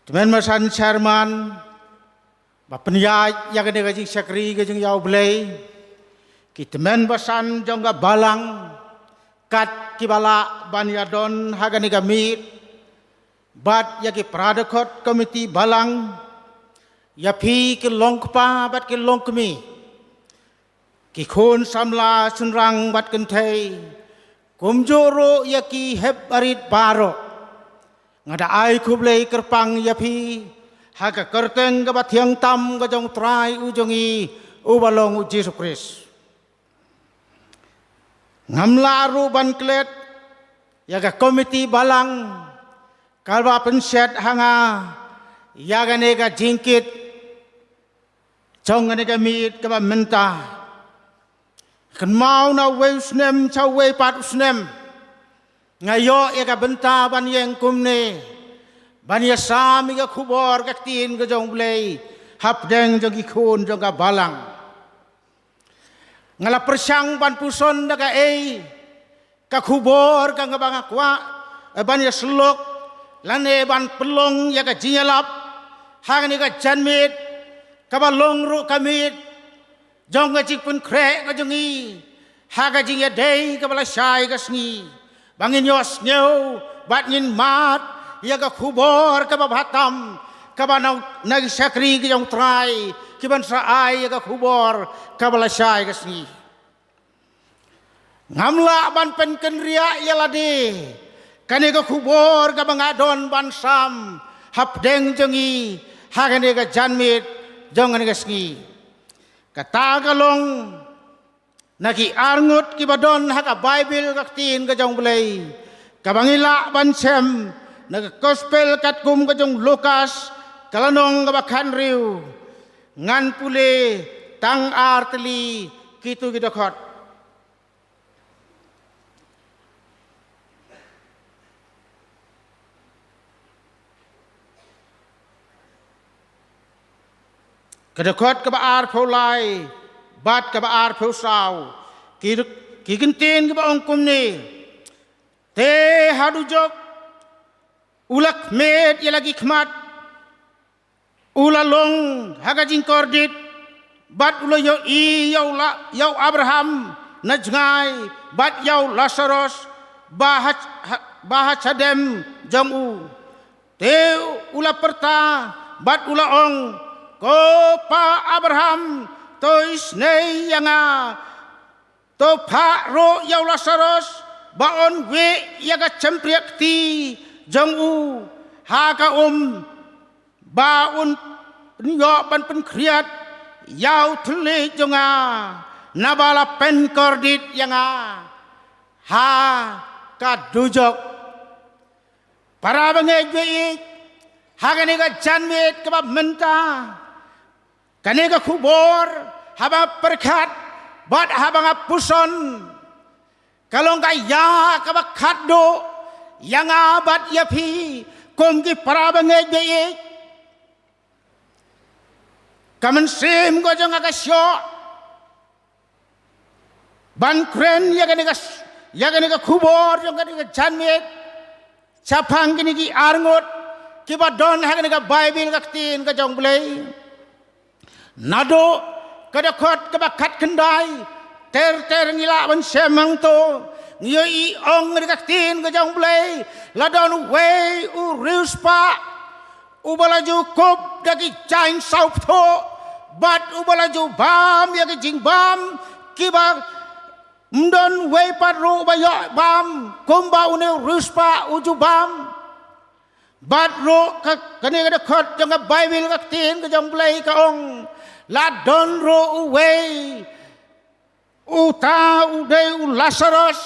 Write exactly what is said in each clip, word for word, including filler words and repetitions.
Tymmen basan chairman ba pynïaid ïa kane ka jingshakri ka jong ïa U Blei, ki tymmen basan jong ka balang, kat kiba lah ban ïadon ha kane ka miet, bad ïa ki para dkhot komiti balang, ïa phi ki longkpa bad ki longkmie, ki khun samla shynrang bad kynthei, kumjuh ruh ïa ki hep barit baroh. Nga da ai khublei kyrpang ïa phi ha ka kyrteng kaba thiang tam ka jong U Trai u jong ngi, uba long U Jisu Khrist. Ngam lah ruh ban klet ïa ka komiti balang kaba pynshet ha nga ïa kane ka jingkit jong kane ka miet kaba mynta. Kynmaw na uwei u snem sha uwei pat u snem, nga ïoh ïa ka bynta ban ïeng kumne, ban ïa sam ïa ka khubor ka ktien ka jong U Blei hapdeng jong ki khun jong ka balang. Nga la pyrshang ban puson da kaei ka khubor kaba nga kwah, eh, ban ïa sylok lane ban pynlong ïa ka jingïalap ha kane ka janmiet kaba long ruh ka miet jong ka jingpynkhreh ka jong ngi ha ka jingïadei kaba lashai ka sngi, ba ngin ïohsngew bad ngin mad ïa ka khubor kaba bha tam kaba na, na ki shakri ka jong U Trai kiban sa ai ïa ka khubor kaba lashai ka sngi. Ngam lah ban pynkynriah ïa lade kane ka khubor kaba nga don ban sam hapdeng jong ngi ha kane ka janmiet jong kane ka sngi. Kata ka long na ki arngut kiba don ha ka Baibl ka ktien ka jong U Blei, kaba ngi lah ban shem na ka Gospel katkum ka jong u Lukas, ka lynnong kaba khathynriew. Ngan pule tang ar tylli kito ki dkhot. Ka dkhot kaba arphew lai bad kaba arphew saw, ki, ki kyntien kiba ong kumne: Te ha dujok u la khmied ïa la ki khmat, u la long ha ka jingkordit, bad u la ïohi ïa u la, ïa u Abraham na jngai, bad ïa u Lasaros ba ha, ha, ba ha shadem jong u. Te u la pyrta bad u la ong: Ko pa Abraham, to isynei ïa nga, to phah ruh ïa u Lasaros ba un wieh ïa ka shympriahkti jong u ha ka um, ba un pynïoh ban pynkhriat ïa u thylliej jong nga, naba la pynkordit ïa nga ha ka dujok. Para bangeit ba ïeit, ha kane ka janmiet kaba mynta, kane ka khubor haba pyrkhat bad haba nga puson, ka long ka ïa kaba khatduh ïa nga bad ïa phi kum ki para bangeit ba ïeit. Ka mynsiem ka jong nga ka shoh ban kren ïa kane ka, ïa kane ka khubor jong kane ka janmiet shaphang kine ki arngut kiba don ha kane ka Baibl ka ktien ka jong U Blei. Naduh ka dkhot kaba khatkhyndai ter ter ngi lah ban shem hangto, ngi ïohi ong ha ka ktien ka jong U Blei, la don uwei u riewspah uba la ju kup da ki jaiñ sawpthuh, bad uba la ju bam ïa ki jingbam kiba ym don uwei pat ruh uba ïoh bam kumba une u riewspah u ju bam. Bad ruh ka, kane ka dkhot jong ka Baibl ka ktien ka jong U Blei ka ong, la don ruh uwei, uta u dei u Lasaros,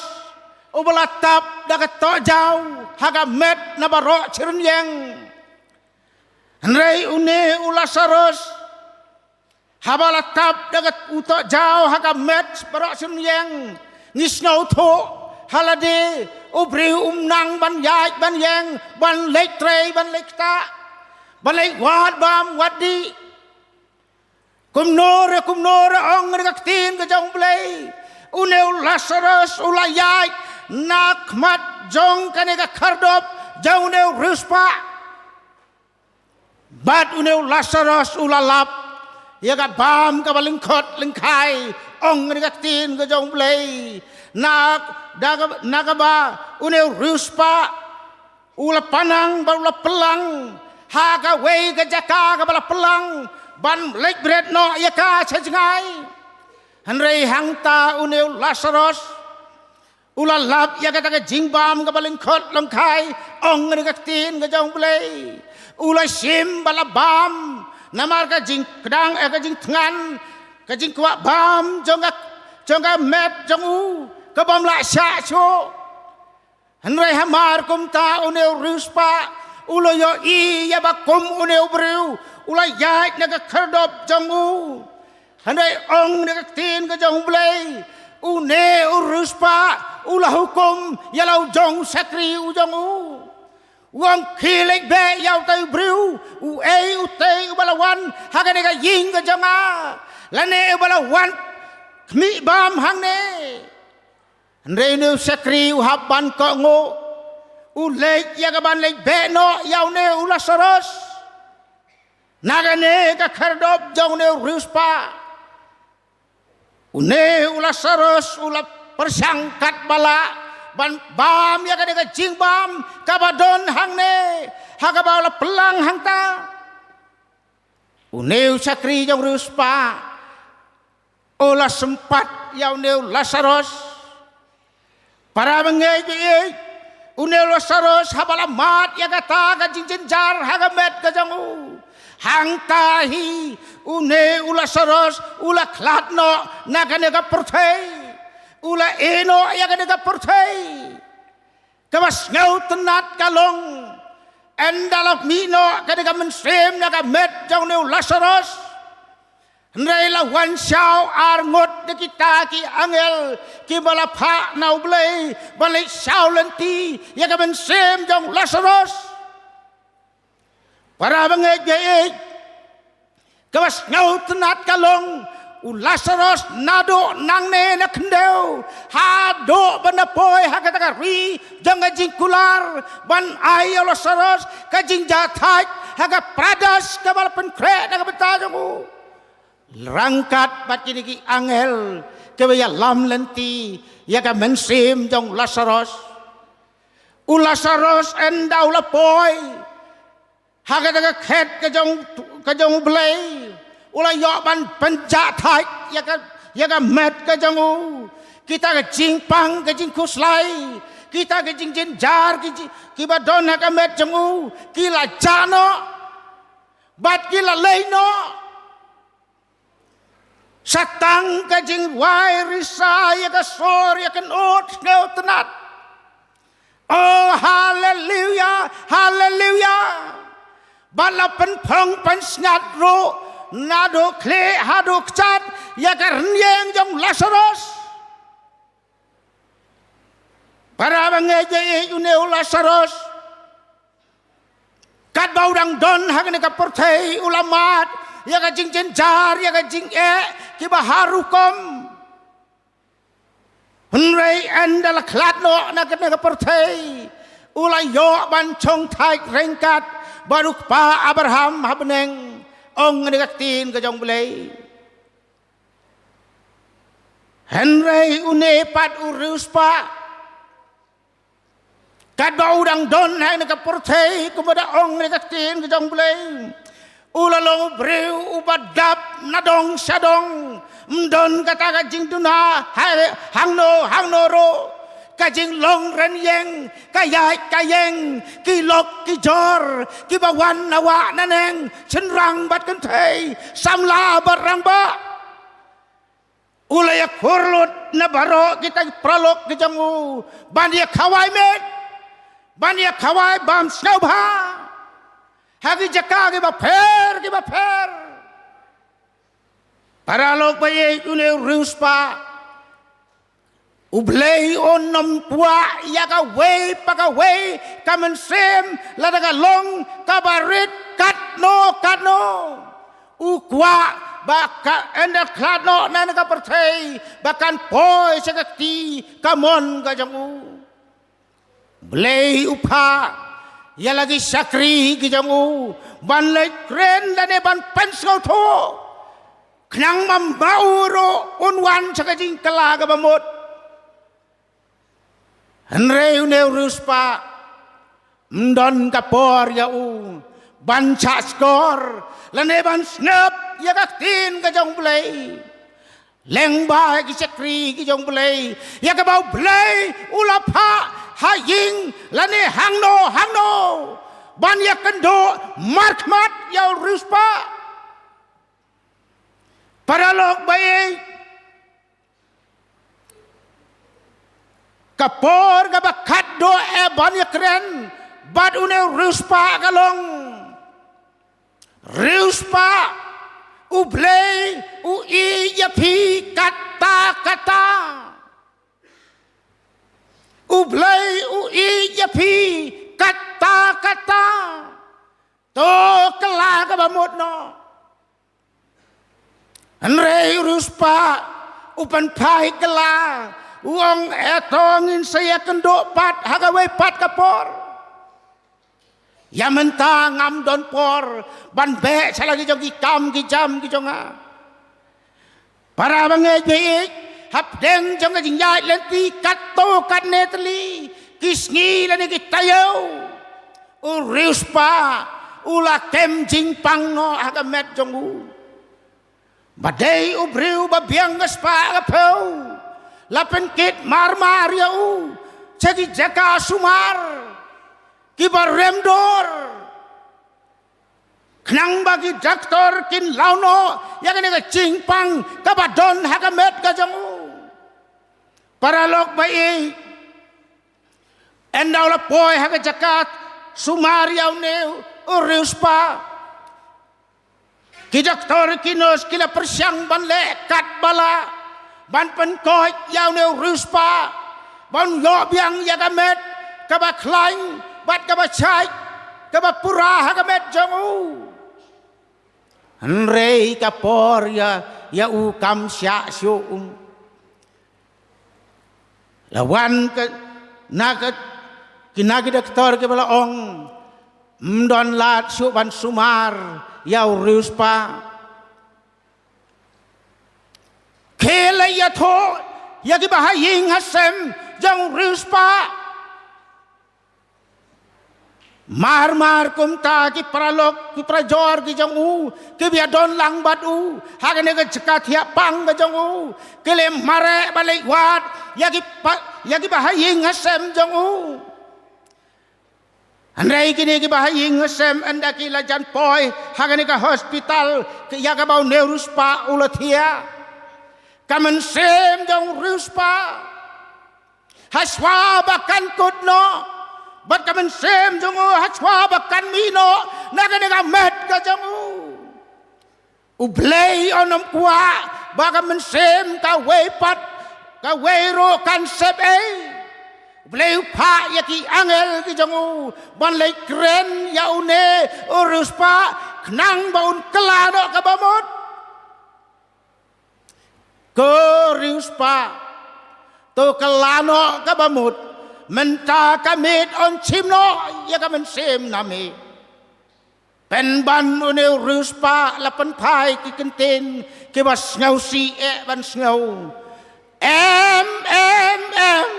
uba la tap da ka tohjaw ha ka met na baroh shi rynïeng. Hynrei une u Lasaros, haba la tap da ka, u tohjaw ha ka met baroh shi rynïeng, ngi sngewthuh ha lade u briew um nang ban ïaid ban ïeng, ban leit trei ban leit ktah, ban leit wad bam wad dih. Kumno re, kumno re, ong re ka ktien ka jong U Blei, une u Lasaros u la ïaid na khmat jong kane ka khyrdop jong une u riewspah. Bad une u Lasaros u la lap ïa ka bam kaba lyngkhot lyngkhai, ong kane ka ktien ka jong U Blei. Na, da ka, na kaba une u riewspah u la pynang bad u la pynlang ha kawei ka jaka kaba la pynlang ban leit bret noh ïa ka sha jngai. Hynrei hangta une u Lasaros u la lap ïa kata ka jingbam kaba lyngkhot lyngkhai, ong kane ka ktien ka jong U Blei. U la shim bad la bam namar ka jingkdang, eh, ka jingthngan, ka jingkwah bam jong ka, jong ka met jong u ka bym lah shah shuh. Hynrei hamar kumta une u riewspah u la ïohi ïa ba kum une u briew u la ïaid na ka khyrdop jong u. Hynrei ong na ka ktien ka jong U Blei, une u riewspah u la hukum ïa la u jong u shakri u jong u. U ong, khie leit beh ïa utei u briew, uei utei uba la wan ha kane ka ïing ka jong nga, lane uba la wan khmih bam hangne. Hynrei une u shakri u hap ban kohnguh, u leit ïa ka ban leit beh noh ïa une u Lasaros na kane ka khyrdop jong une u riewspah. Une u Lasaros u la pyrshang katba lah ban bam ïa kane ka jingbam kaba don hangne ha kaba u la pynlang hangta. Une u shakri jong u riewspah u la sympat ïa une u Lasaros. Para bangeit baieit, une u Lasaros haba la mad ïa kata ka jingjynjar ha ka met ka jong u, hangta hi une u Lasaros u la khlad noh na kane ka pyrthei. U la ïeh noh ïa kane ka pyrthei. Kaba sngewtynnat ka long, ynda la mih noh kane ka mynsiem na ka met jong une u Lasaros, hynrei la wan shaw ar ngut na kita ki angel kiba la phah na U Blei ban leit shaw lynti ïa ka mynsiem jong u Lasaros. Para bangeit baieit, kaba sngewtynnat ka long, u Lasaros naduh nangne na khyndew haduh ban da poi ha kata ka ri jong ka jingkular ban ai ïa u Lasaros ka jingjahthait ha ka paradas kaba la pynkhreh na ka bynta jong u, ryngkat bad kine ki angel kiba ïalam lynti ïa ka mynsiem jong u Lasaros. U Lasaros ynda u la poi ha kata ka khet ka jong, ka jong U Blei, u la ïoh ban pynjahthait ïa ka, ïa ka met ka jong u. Kita ka jingpang ka jingkhuslai, kita ka jingjynjar ki ji-, kiba don ha ka met jong u, ki la jah noh bad ki la lei noh. Sa tang ka jingrwai risa ïa ka sur ïa ka kynnoh sngewtynnat. Oh, haleluya, haleluya. Bad la pynphong pynsngiat ruh naduh khlieh haduh kjat ïa ka rynïeng jong u Lasaros. Para bangeit baieit, une u Lasaros, katba u dang don ha kane ka pyrthei, u la mad ïa ka jingjynjar, ïa ka jingeh kiba har rukom. Hynrei ynda la khlad noh na kane ka pyrthei, u la ïoh ban shongthait ryngkat bad u kpa Abraham ha bneng, ong kane ka ktien ka jong U Blei. Hynrei une pat u riewspah, katba u dang don ha kane ka pyrthei, kumba da ong kane ka ktien ka jong U Blei, u la long u briew uba dap na dong sha dong. Ym don kata ka jingduna ha, hangno hangno ruh. Ka jinglong rynïeng, ka ïaid ka ïeng, ki lok ki jor, kiba wan na wah na neng, shynrang bad kynthei, samla bad rangbah. U la ïakhur lut na baroh kita ki paralok ki jong u ban ïakhawai miet, ban ïakhawai bam sngewbha ha ki jaka kiba pher kiba pher. Paralok baieit, une u riewspah, U Blei un ym kwah ïa kawei pa kawei ka mynsiem, lada ka long kaba rit katno katno. U kwah ba ka, ynda khlad noh na kane ka pyrthei, ba kan poi sha ka kti kamon ka jong u. Blei u phah ïa la ki shakri ki jong u ban leit kren lane ban pynsngewthuh, khnang ma u ruh un wan sha ka jingkylla kaba mut. Hynrei une u riewspah, ym don ka por ïa u ban shah shkor lane ban sngap ïa ka ktien ka jong U Blei. Lyngba ki shakri ki jong U Blei, ïa kaba U Blei u la phah ha ïing lane hangno hangno ban ïakynduh markhmat ïa u riewspah. Paralok ba ïeit, ka por kaba khatduh eh ban ïakren bad une u riewspah ka long: Riewspah, U Blei u ïeit ïa phi katta katta. U Blei u ïeit ïa phi katta katta. To kylla kaba mut noh. Hynrei u riewspah u pynphai kylla, u ong, eh, to ngin sa ïakynduh pat ha kawei pat ka por. Ïa mynta ngam don por ban beh sha la ki jong ki kam ki jam ki jong nga. Para bangeit ba ïeit, hapdeng jong ka jingïaid lynti katto katne tylli ki sngi lane ki taïew, u riewspah u la kem jingpang noh ha ka met jong u. Ba dei u briew ba biang ka spah ka phew, la pynkit marmar ïa u sha ki jaka sumar kiba rem dur, khnang ba ki doktor kin law noh ïa kane ka jingpang kaba don ha ka met ka jong u. Paralok ba ïeit, ynda u la poi ha ka jaka sumar ïa une u riewspah, ki doktor ki nurse ki la pyrshang ban leh katba lah ban pynkoit ïa une u riewspah, ban ïoh biang ïa ka met kaba khlaiñ bad kaba shait kaba pura ha ka met jong u. Hynrei ka por ïa, ïa u kam shah shuh. La wan ka, na ka, ki, na ki doktor kiba la ong, ym don lad shuh ban sumar ïa u riewspah. Khie leit ïathuh ïa kiba ha ïing ha sem jong u riewspah. Marmar kumta ki paralok, ki parajor ki jong u kiba ïadon lang bad u ha kane ka jaka thiah pang ka jong u, ki leh mareh ban leit wad ïa ki pa, ïa kiba ha ïing ha sem jong u. Hynrei kine kiba ha ïing ha sem, ynda ki la jan poi ha kane ka hospital, ki, ïa kaba une u riewspah u la thiah, ka mynsiem jong u riewspah hashwa ba kan kut noh, bad ka mynsiem jong u hashwa ba kan mih noh na kane ka met ka jong u. U Blei un ym kwah ba ka mynsiem kawei pat, kawei ruh kan sep ei. U Blei u phah ïa ki angel ki jong u ban leit kren ïa une u riewspah, khnang ba un kylla noh kaba mut. Ko riewspah, to kylla noh kaba mut, mynta ka miet un shim noh ïa ka mynsiem na me. Pynban une u riewspah la pynphai ki kyntien kiba sngewsih eh ban sngew. Em, em, em,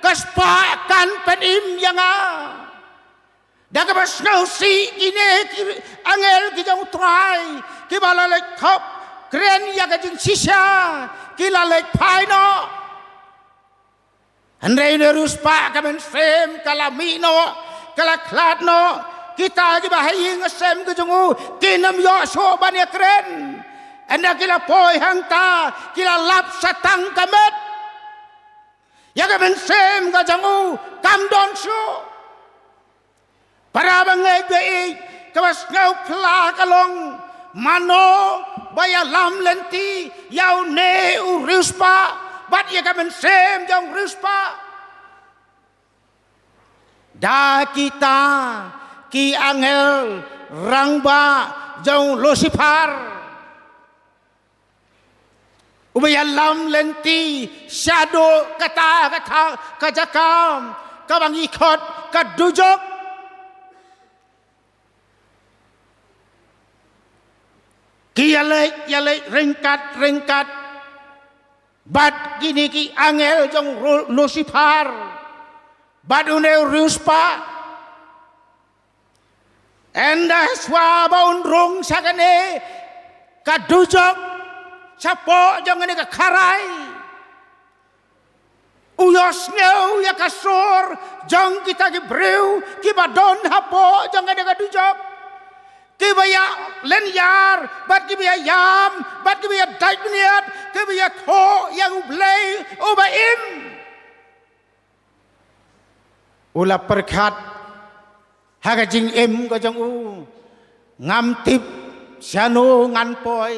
ka spah kan pynim ïa nga. Da kaba sngewsih kine ki angel ki jong u Trai kiba la leit thop kren ïa ka jingshisha, ki la leit phai noh. Hynrei une u riewspah ka mynsiem ka la mih noh, ka la khlad noh. Kita kiba ha ïing ha sem ki jong u kin ym ïoh shuh ban ïakren. Ynda ki la poi hangta ki la lap shatang ka met. Ïa ka mynsiem ka jong u kam don shuh. Para bangeit ba ïeit, kaba sngewphylla ka long, mano ba ïalam lynti ïa une u riewspah bad ïa ka mynsiem jong u riewspah? Da kita ki angel rangbah jong u Lucifer. Uba ïalam lynti shaduh kata, kata ka jaka kaba ngi khot ka dujok. Ki ïaleit ïaleit ryngkat ryngkat bad kine ki angel jong Ru- Lucifer bad une u riewspah. Ynda shuwa ba un rung sha kane ka dujok, shapoh jong kane ka kharai, u ïohsngew ïa ka sur jong kita ki briew kiba don hapoh jong kane ka dujok, kiba ïa lynñiar bad kiba ïa ïam bad kiba ïa dait bniat, kiba ïathuh ïa U Blei uba im. U la pyrkhat ha ka jingim ka jong u, ngam tip shano ngan poi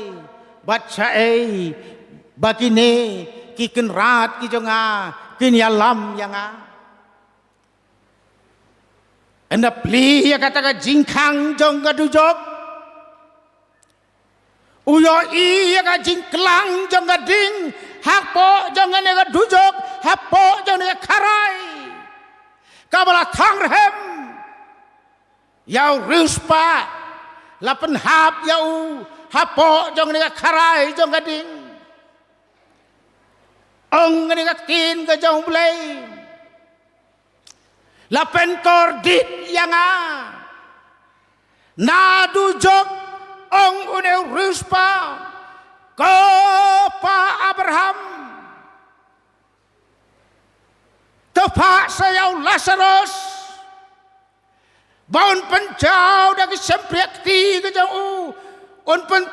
bad shaei ba kine ki kynrad ki jong nga kin ïalam ïa nga. Ynda plie ïa kata ka jingkhang jong ka dujok, u ïohi ïa ka jingklang jong ka ding hapoh jong kane ka dujok, hapoh jong kane ka kharai kaba la thang rhem. Ïa u riewspah la pynhap ïa u hapoh jong kane ka kharai jong ka ding. Ong kane ka ktien ka jong U Blei, la pynkordit ïa nga na dujok, ong une u riewspah, ko pa Abraham, to phah sa ïa u Lasarus ba un pynjaw da ki shympriah kti ka jong u, un pyn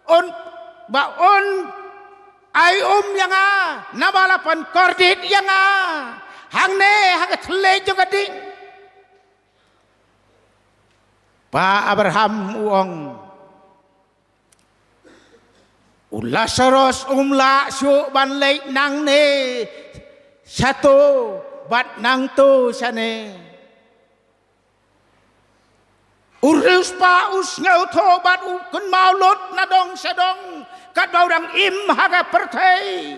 un ba un ai um ïa nga, naba la pynkordit ïa nga hangne ha ka thylliej jong ka ding. Pa Abraham u ong, u Lasarus um lah shuh ban leit nangne shato bad nangto shane. U riewspah u sngewthuh bad u kynmaw lut na dong sha dong katba u dang im ha ka pyrthei.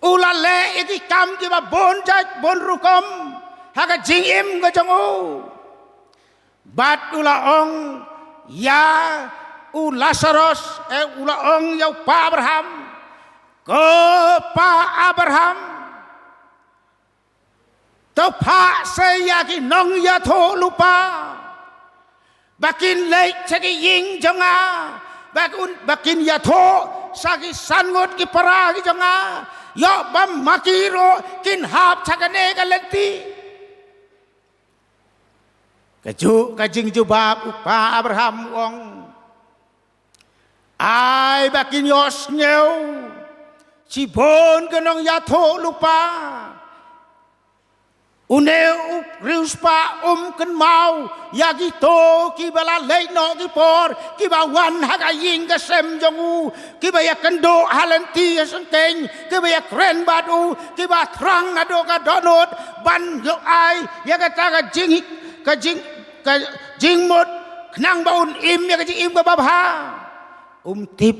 U la leh ïa ki kam kiba bun jait bun rukom ha ka jingim ka jong u. Bad u la ong ïa u Lasarus, eh, u la ong ïa u pa Abraham, ko pa Abraham, to phah sa ïa ki nongïathuhlypa ba kin leit sha ki ïing jong nga, ba kin, ba kin ïathuh sha ki san ngut ki para ki jong nga, ïoh ba ma ki ruh kin hap sha kane ka lynti. Kajuh ka jingjubab u pa Abraham u ong, ai ba kin ïohsngew shibun ki nongïathuhlypa. Une u riewspah um kynmaw ïa kito kiba la leit noh ki por, kiba wan ha ka ïing ka sem jong u, kiba ïakynduh ha lynti ha syngkeiñ, kiba ïakren bad u, kiba thrang naduh ka dohnud ban ïoh ai ïa kata ka jing, ka jing, ka jingmut khnang ba un im ïa ka jingim kaba bha. Um tip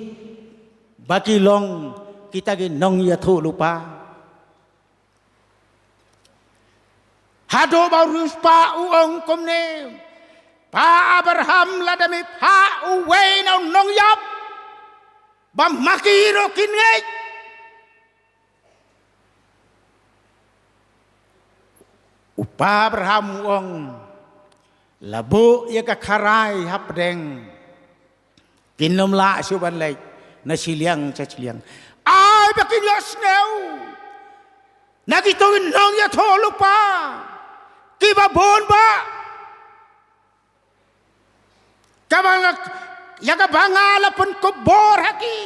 ba ki long kita ki nongïathuhlypa. Haduh ba u riewspah u ong kumne, pa Abraham, lada me phah uwei na u nongïap, ba ma ki ruh kin ngeit. U pa Abraham u ong, la buh ïa ka kharai hapdeng, kin ym lah shuh ban leit na shiliang sha shiliang. Ai ba kin ïohsngew na kito ki nongïathuhlypa kiba bun ba, kaba nga, ïa kaba nga la pynkup bor ha ki.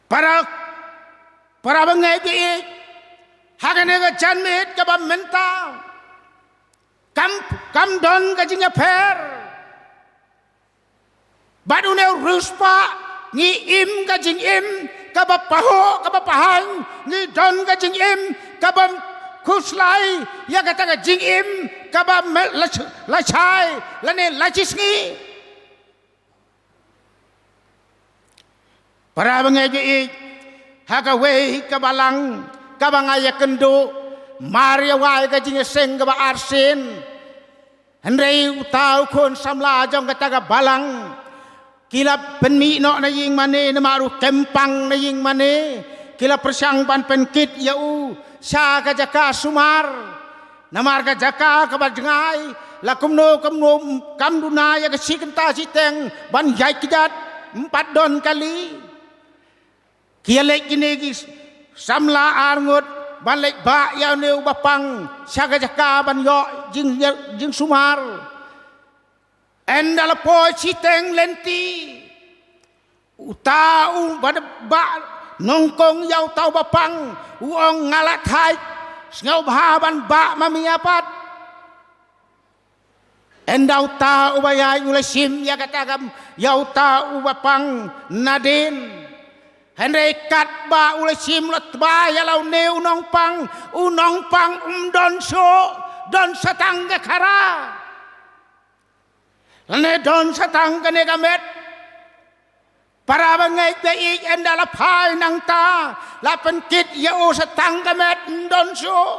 Para, para bangeit, ha kane ka janmiet kaba mynta, kam, kam don ka jingïapher. Bad une u riewspah, ngi im ka jingim kaba pahuh kaba pahang, ngi don ka jingim kaba khuslai ïa kata ka jingim kaba me-, la-, lashai lane lashisngi. Para bangeit, ha kawei ka balang kaba nga ïakynduh mar ïa wai ka jingïaseng kaba arsien, Hynrei uta u khun samla jong kata ka balang, ki la pynmih noh na ïing mane, namar u kyrpang na ïing mane. Ki la pyrshang ban pynkit ïa u sha ka jaka sumar, namar ka jaka kaba jngai la kumno kumno kam duna ïa ka shi kynta shiteng ban ïaid kjat, ym pat don kali. Ki ïa leit kine ki samla arngut ban leit bah ïa une u bapang sha ka jaka ban ïoh jing, jingsumar. Ynda la poi shiteng lynti, uta u ba, ba nyngkong ïa uta u bapang, u ong, nga la thait, sngewbha ban bah ma me pat. Ynda uta u ba ïaid u la shim ïa kata ka, ïa uta u bapang nadien. Hynrei katba u la shim, la tba ïa la une u nongpang, u nongpang um don shuh, don sa tang ka khara. Lane don sa tang kane ka met. Para bangeit ba ïeit, ynda la phai nangta, la pynkit ïa u sa tang ka met, ym don shuh.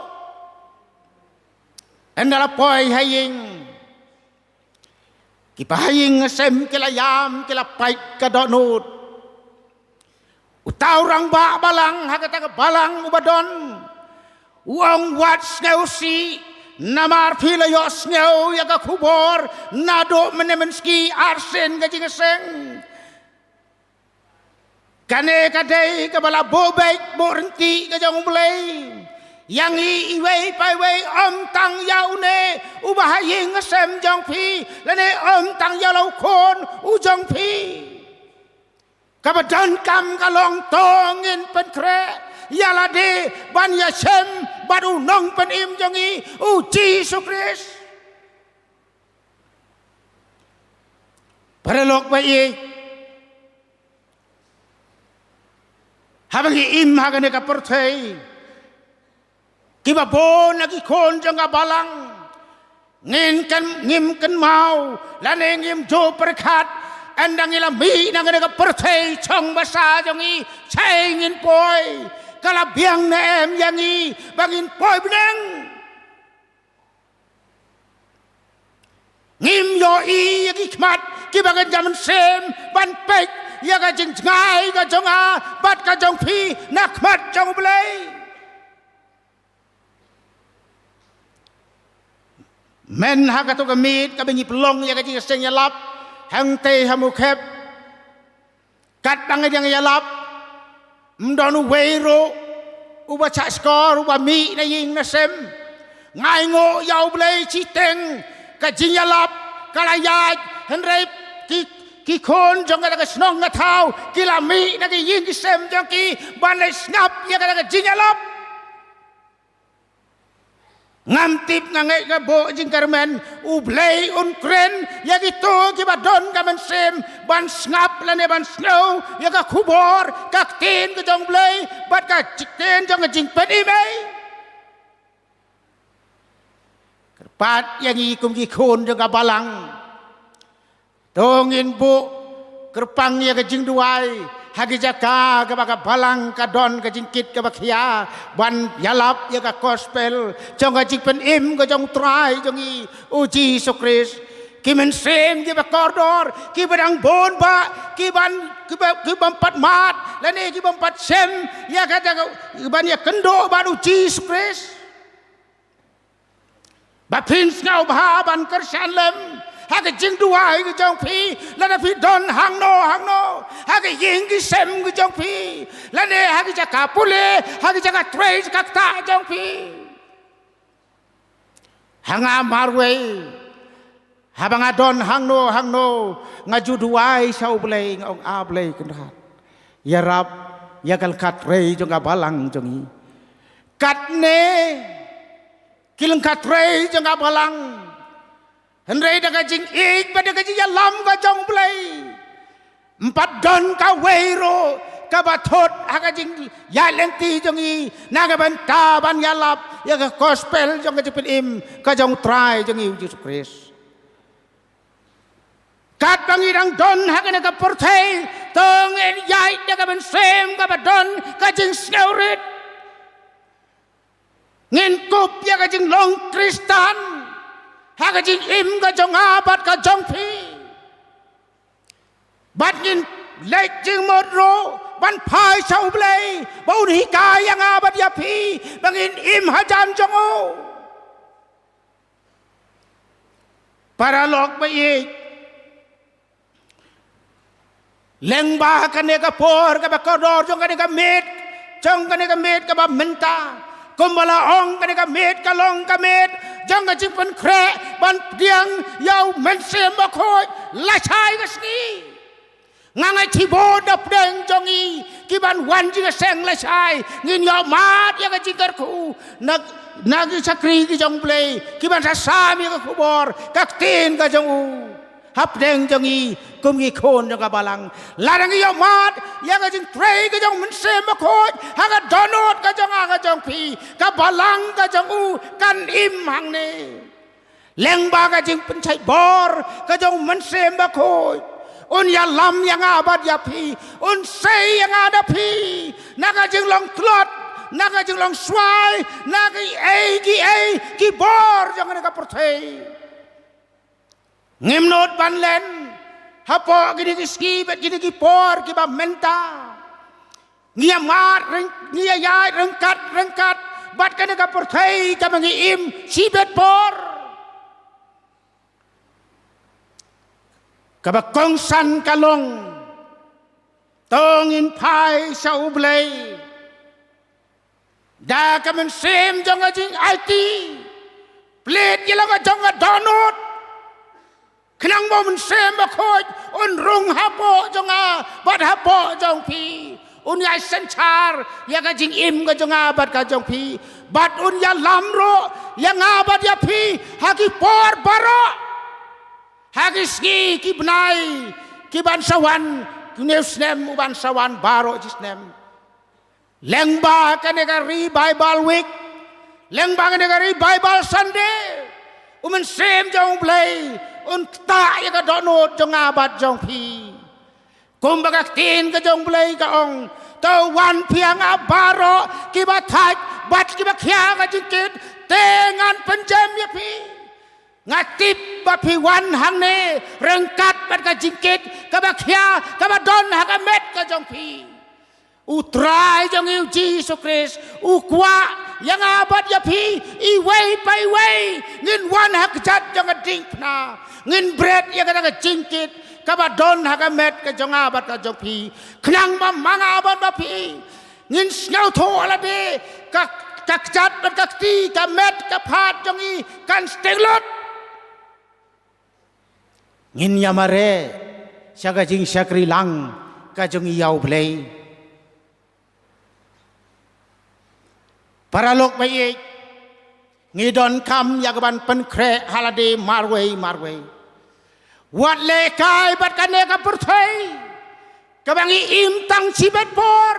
Ynda la poi ha ïing, ki ba ha ïing ha sem ki la ïam, ki la pait ka dohnud. Uta u rangbah balang ha kata ka balang u ba don, u ong, wat sngewsih, namar phi la ïohsngew ïa ka khubor naduh mynne mynsngi arsien ka jingïaseng. Kane ka dei kaba la buh beit buh ryntih ka jong U Blei ïa ngi iwei pa iwei, ym tang ïa une u ba ha ïing ha sem jong phi, lane ym tang ïa la u khun u jong phi. Kaba donkam ka long to ngin pynkhreh ïa lade ban ïashem bad u nongpynim jong ngi, U Jisu Khrist. Paralok ba ïeit, haba ngi im ha kane ka pyrthei, kiba bun na ki khun jong ka balang, ngin kyn, ngim kynmaw lane ngim ju pyrkhat, ynda ngi la mih na kane ka pyrthei chong basa jong ngi, shaei ngin poi, ka la biang ne em ïa ngi ba ngin poi bneng. Ngim ïohi ïa ki khmat kiba ngan ïa mynsiem ban peit ïa ka jingjngai ka jong nga bad ka jong phi na khmat jong U Blei. Myn ha kato ka miet kaba ngi pynlong ïa ka jingïaseng ïalap hangtei ha Mawkhep, katba ngi dang ïalap, ym don uwei ruh uba shah shkor, uba mih na ïing na sem. Nga ainguh ïa U Blei shiteng, ka jingïalap ka la ïaid, hynrei ki, ki khun jong kata ka shnong ka thaw ki la mih na ki ïing ki sem jong ki ban leit sngap ïa kata ka jingïalap. Ngam tip, nga ngeit ka buh jingkyrmen, U Blei un kren ïa kito kiba don ka mynsiem ban sngap lane ban sngew ïa ka khubor, ka ktien ka jong U Blei bad ka ktien jong ka jingpynim ei. Kyrpad ïa ngi kum ki khun jong ka balang. To ngin buh kyrpang ïa ka jingduwai ha ki jaka kaba ka balang ka don ka jingkit kaba khia ban ïalap ïa ka gospel jong ka jingpynim ka jong U Trai jong ngi U Jisu Khrist. Ki mynsiem kiba kordor, kiba dang bun bah, kiban, kiba, kiba ym pat mad lane kiba ym pat shem ïa kata ka, ban ïakynduh bad U Jisu Khrist. Ba phin sngewbha ban kyrshan lem ha ka jingduwai ka jong phi, lada phi don hangno hangno ha ka ïing ka sem ka jong phi, lane ha ka jaka pule, ha ka jaka trei, jaka ktah jong phi. Ha nga marwei, haba nga don hangno hangno, nga ju duwai sha U Blei, nga ong, A Blei Kynrad, ïarap ïa ka lyngkha trei jong ka balang jong ngi. Katne ki lyngkha trei jong ka balang, hynrei da ka jingïeit bad da ka jingïalam ka jong U Blei, ym pat don kawei ruh kaba thut ha ka jingïaid lynti jong ngi na ka bynta ban ïalap ïa ka gospel jong ka jingpynim ka jong U Trai jong ngi U Jisu Khrist. Katba ngi dang don ha kane ka pyrthei, to ngin ïaid da ka mynsiem kaba don ka jingsngewrit. Ngin kup ïa ka jinglong Khristan ha ka jingim ka jong nga bad ka jong phi. Bad ngin leit jingmut ruh ban phai sha U Blei ba un hikai ïa nga bad ïa phi ba ngin im hajan jong u. Paralok ba ïeit, lyngba kane ka por kaba kordor jong kane ka miet, jong kane ka miet kaba mynta, kumba la ong, kane ka miet ka long ka miet jong ka jingpynkhreh ban pdiang ïa U Mynsiem Bakhuid lashai ka sngi. Nga ngeit shibun na pdeng jong ngi ki ban wan jingïaseng lashai ngin ïohmad ïa ka jingkyrkhu na, na ki shakri ki jong U Blei ki ban sa sam ïa ka khubor ka ktien ka jong u hapdeng jong ngi kum ki khun jong ka balang. Lada ngi ïohmad ïa ka jingtrei ka jong U Mynsiem Bakhuid ha ka dohnud ka jong nga ka jong phi, ka balang ka jong u kan im hangne. Lyngba ka jingpynshait bor ka jong U Mynsiem Bakhuid, un ïalam ïa nga bad ïa phi, un sei ïa nga da phi na ka jinglong tlot, na ka jinglong swai, na ki ei ki ei ki bor jong kane ka pyrthei. Ngim nud ban len hapoh kine ki sngi bad kine ki por kiba mynta. Ngi ïa mad ryng, ngi ïa ïaid ryngkat ryngkat bad kane ka pyrthei kaba ngi im shibit por, kaba kongsan ka long, to ngin phai sha U Blei da ka mynsiem jong ka jingaiti, plie ïa la ka jong ka dohnud, khnang ba U Mynsiem Bakhuid un rung hapoh jong nga bad hapoh jong phi, un ïai synshar ïa ka jingim ka jong nga bad ka jong phi, bad un ïalam ruh ïa nga bad ïa phi ha ki por baroh, ha ki sngi ki bnai ki ban sa wan, ki new snem u ban sa wan baroh ki snem. Lyngba kane ka Revival Week, lyngba kane ka Revival Sunday, U Mynsiem jong U Blei un ktah ïa ka dohnud jong nga bad jong phi. Kumba ka ktien ka jong U Blei ka ong, to wan phi ha nga baroh kiba thait bad kiba khia ka jingkit, te ngan pynjem ïa phi. Nga tip ba phi wan hangne ryngkat bad ka jingkit kaba khia kaba don ha ka met ka jong phi. U Trai jong ngi U Jisu Khrist u kwah ïa nga bad ïa phi, iwei pa iwei ngin wan ha kjat jong ka diengphna, ngin bret ïa kata ka jingkit kaba don ha ka met ka jong nga bad ka jong phi, khnang ba ma nga bad ma phi ngin sngewthuh lade ka, ka kjat bad ka kti, ka met ka phad jong ngi kan sting lut. Ngin ïa mareh sha ka jingshakri lang ka jong ngi ïa U Blei. Paralok ba ïeit, ngi donkam ïa ka ban pynkhreh ha lade marwei marwei. Wat lehkai bad kane ka pyrthei kaba ngi im tang shibit por,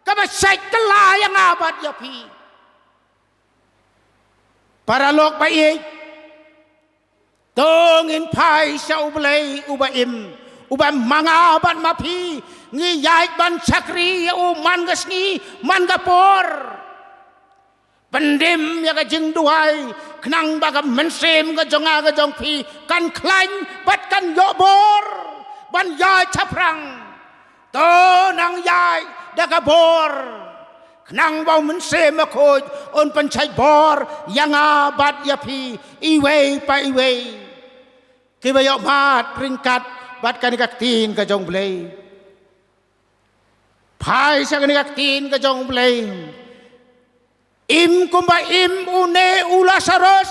kaba shait kylla ïa nga bad ïa phi. Paralok ba ïeit, to ngin phai sha U Blei uba im, uba ma nga bad ma phi ngi ïaid ban shakri ïa u man ka sngi man ka por. Pyndim ïa ka jingduwai khnang ba ka mynsiem ka jong nga ka jong phi kan khlaiñ bad kan ïoh bor ban ïaid shaphrang. To nang ïaid da ka bor khnang ba U Mynsiem Bakhuid un pynshait bor ïa nga bad ïa phi iwei pa iwei kiba ïohmad ryngkat bad kane ka ktien ka jong U Blei. Phai sha kane ka ktien ka jong U Blei. Im kumba im une u Lasarus.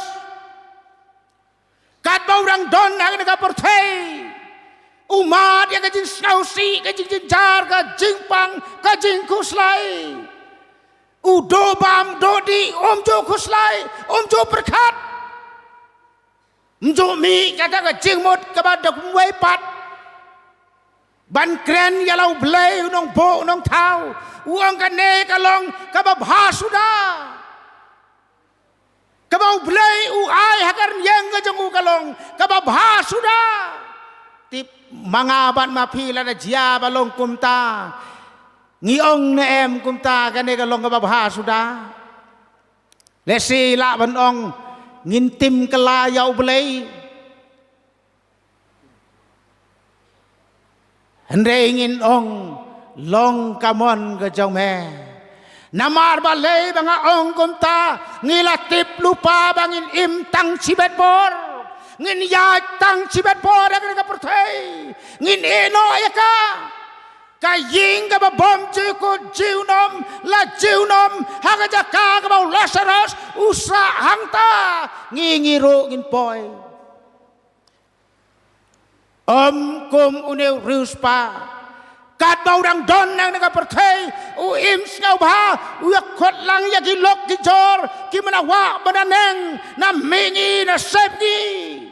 Katba u dang don ha kane ka pyrthei, u mad ïa ka jingsngewsih, ka jingjynjar, ka jingpang, ka jingkhuslai. U duh bam, duh dih, um ju khuslai, um ju pyrkhat. Um ju mih kata ka jingmut kaba da kumwei pat ban kren ïa la U Blei u nongbuh u nongthaw. U ong kane ka long kaba bha suda. Kaba U Blei u ai ha ka rynïeng ka jong u ka long kaba bha suda. Tip ma nga bad ma phi lada jia ba long kumta, ngi ong ne em kumta kane ka long kaba bha suda? Lehse lah ban ong ngin tim kylla ïa U Blei. Hynrei ngin ong, long ka mon ka jong me. Namar balei ba nga ong kumta, ngi la tip lypa ba ngin im tang shibit bor. Ngin ïaid tang shibit bor ha kane ka pyrthei. Ngin ïehnoh ïa ka. Ka ïing kaba bym ju kut junom, la junom, ha ka jaka kaba u Lasarus u sah hangta, ngi, ngi ruh ngin poi. Ym kum une u riewspah. Katba u dang don hangne ha ka pyrthei, u im sngewbha, u ïakhot lang ïa ki lok ki jor, ki mynwah mynaneng, na mihngi na sepngi.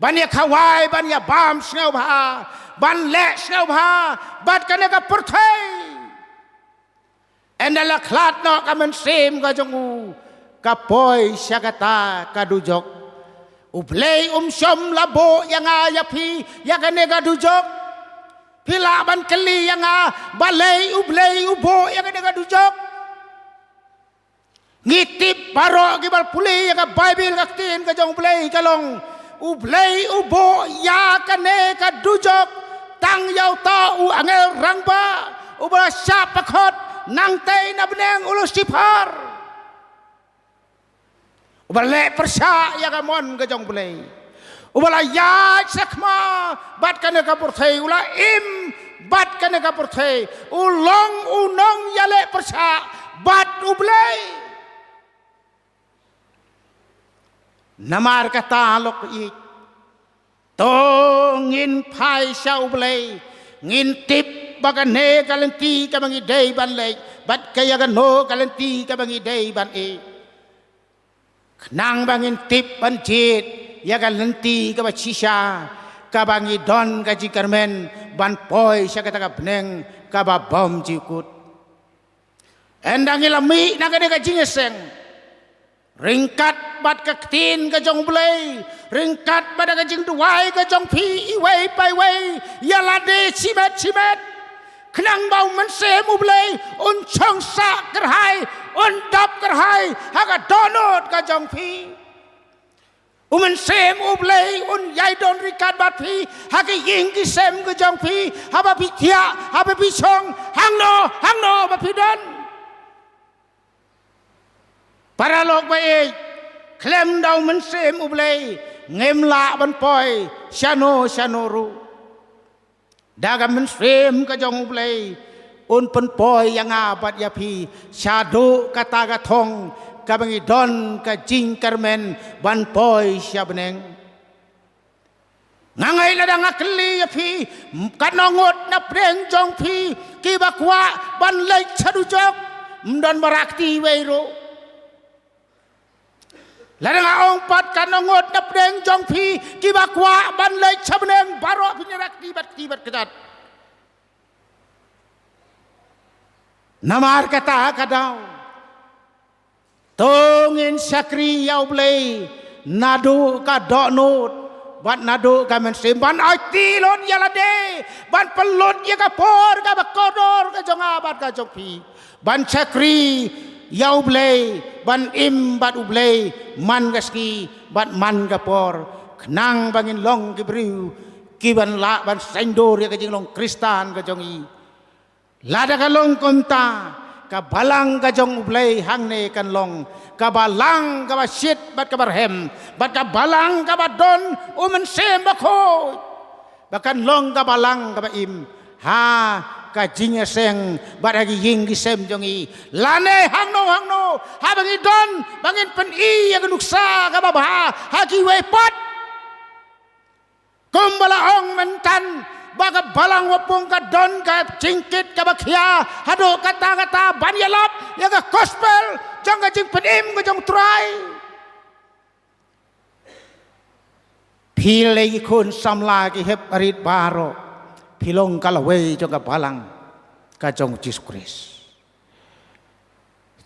Ban ïa khawai, ban ïa bam sngewbha, ban leh sngewbha bad kane ka pyrthei. Ynda la khlad noh ka mynsiem ka jong u, ka poi sha kata ka dujok. U Blei um shym la buh ïa nga ïa phi ïa kane ka dujok. Phi lah ban kylli ïa nga, balei U Blei u buh ïa kane ka dujok? Ngi tip baroh kiba pule ïa ka Baibl, ka ktien ka jong U Blei ka long, U Blei u buh ïa kane ka dujok tang ïa uta u angel rangbah uba la shah pynkut nangtei na bneng, u Lucifer. Uba leh pyrshah ïa ka mon ka jong U Blei. Uba la ïaid shakhma bad kane ka pyrthei, u la im bad kane ka pyrthei. U long u nongïaleh pyrshah bad U Blei. Namar kata, lok ïeit, to ngin phai sha U Blei, ngin tip ba kane ka lynti kaba ngi dei ban leit, bad ka ïa kano ka lynti kaba ngi dei ban ïeh. Khnang ba ngin tip ban jied ïa ka lynti kaba shisha, kaba ngi don ka jingkyrmen ban poi sha kata ka bneng kaba bymjukut. Ynda ngi la mih na kane ka jingïaseng, ryngkat bad ka ktien ka jong U Blei, ryngkat bad ka jingduwai ka jong phi iwei pa iwei, ïa lade shimet shimet. Khnang ba u Mynsiem U Blei un shong sah kyrhai, un dap kyrhai ha ka dohnud ka jong phi. U Mynsiem U Blei un ïai don ryngkat bad phi ha ki ïing ki sem ka jong phi, haba phi thiah, haba phi shong, hangno hangno ba phi don. Paralok ba ïeit, khlem da u Mynsiem U Blei ngim lah ban poi shano shano ruh. Da ka Mynsiem ka jong U Blei un pynpoi ïa nga bad ïa phi shaduh kata ka thong kaba ngi don ka jingkyrmen ban poi sha bneng. Nga ngeit lada nga kylli ïa phi, katno ngut na pdeng jong phi kiba kwah ban leit sha dujok, ym don ba rakti wei ruh. Lada nga ong pat katno ngut na pdeng jong phi kiba kwah ban leit sha bneng, baroh phin ïa rakti bad kti bad kjat. Namar kata ka daw, to ngin shakri ïa U Blei naduh ka dohnud bad naduh ka mynsiem, ban aiti lut ïa lade, ban pynlut ïa ka por kaba kordor ka jong nga bad ka jong phi, ban shakri ïa U Blei, ban im bad U Blei man ka sngi bad man ka por, khnang ba ngin long ki briew kiban lah ban saiñdur ïa ka jinglong Khristan ka jong ngi. Lada ka long kumta, ka balang ka jong U Blei hangne kan long ka balang kaba shit bad kaba rhem, bad ka balang kaba don u Mynsiem Bakhuid, ba kan long ka balang kaba im ha ka jingïaseng bad ha ki ïing ki sem jong ngi. Lane hangno hangno haba ngi don, ba ngin pyni ïa ka nuksa kaba bha ha kiwei pat. Kumba la ong mynta, ba ka balang Wapung ka don ka jingkit kaba khia haduh katta katta ban ïalap ïa ka gospel jong ka jingpynim ka jong U Trai. Phi lei ki khun samla ki hep barit baroh, phi long ka lawei jong ka balang ka jong U Jisu Khrist.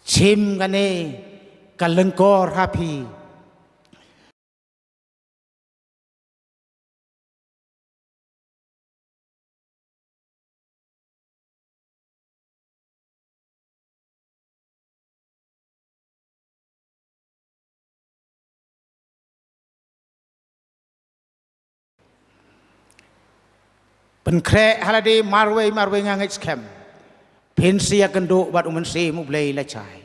Shim kane ka lyngkor ha phi. Pynkhreh ha lade marwei marwei nga ngeit skhem phin sa ïakynduh bad U Mynsiem U Blei lashai,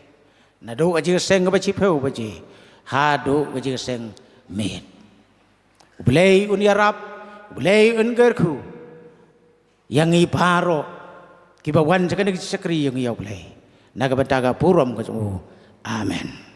naduh ka jingïaseng kaba shiphew baje haduh ka jingïaseng miet. U Blei un ïarap, U Blei un kyrkhu ïa ngi baroh kiba wan sha kane ka shakri ïa ngi ïa U Blei, na ka bynta ka burom ka jong U. Amen.